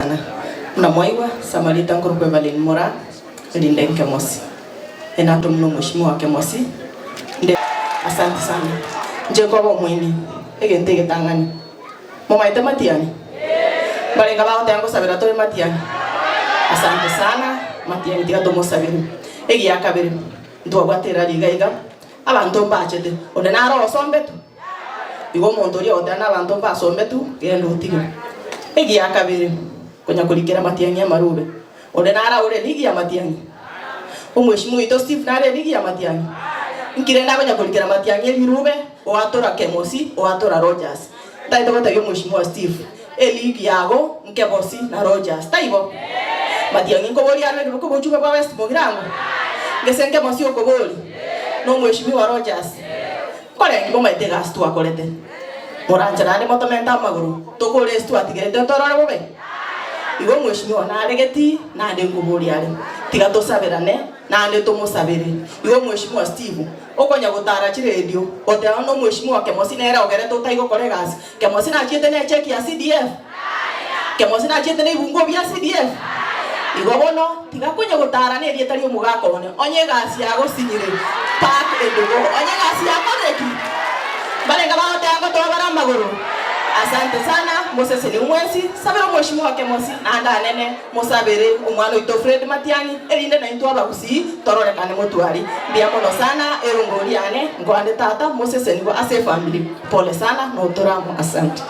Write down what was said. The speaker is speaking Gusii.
Sana. Buna mwaigwa, Samarita nkorokwa Evelyn Moraa, erinde Nkemosi. Enato buna omweshimiwa Kemosi, nde. Asante sana. Inche nkoba omoini, egento egetang'ani. Momaete Matiang'i? Mbarenga bagoteba ngosabera tore Matiang'i? Asante sana, Matiang'i tiga tomosabere. Egia kabere, ntwabwate erari iga iga, abanto mbachete, onde naro osombetwe? Igo omonto oria ogoteba nabanto mbasombetu, genda otige. Egia kabere, konya korikera amatiang'i amarube. Onde naraure eligi y'amatiang'i? Omweshimiwa oito Steve nare eligi y'amatiang'i? Inki rende akonya korikera amatiang'i ebirube, oatora Kemosi, oatora Rogers. Ntagete gotebia omweshimiwa Steve, eligi yago Nkebosi na Rogers, taibo? Matiang'i nkoboria arwe ekebe kobochumbe bwa West Mogirango? Ngese Nkemosi okobori, na omweshimiwa Rogers. Nkorenge momaete egasi twakorete, moranche naende motomente amagoro, tokore ase twatigerete ntorore bobe? Igo omweshimiwa nare getii, naende nkoboria are, tiga tosaberane, naende tomosabere. Igo omweshimiwa Steve, okonya gotara chiredio, goteba buna omweshimiwa Kemosi nere ogerete otaigokora egasi, Kemosi nachiete ne echeki ya CDF? Kemosi nachiete ne ebunguo bia CDF? Igo bono, tiga konya gotara nerieta ri'omogaka one, onye egasi yagosinyire, pack and go. Onye egasi yakorire ki? Mbarenge bagoteba ngotoa bare amagoro? Asante sana, moseseniwe mwensi, sabera omweshimiwa Kemosi naende anene. Mosabere omwana oito Fred Matiang'i, erinde naintwe abagusii tororekane motwari. Mbuya mono sana erongori yane nkoande tata mosesenigwe ase efamiri. Pole sana notoramo asante.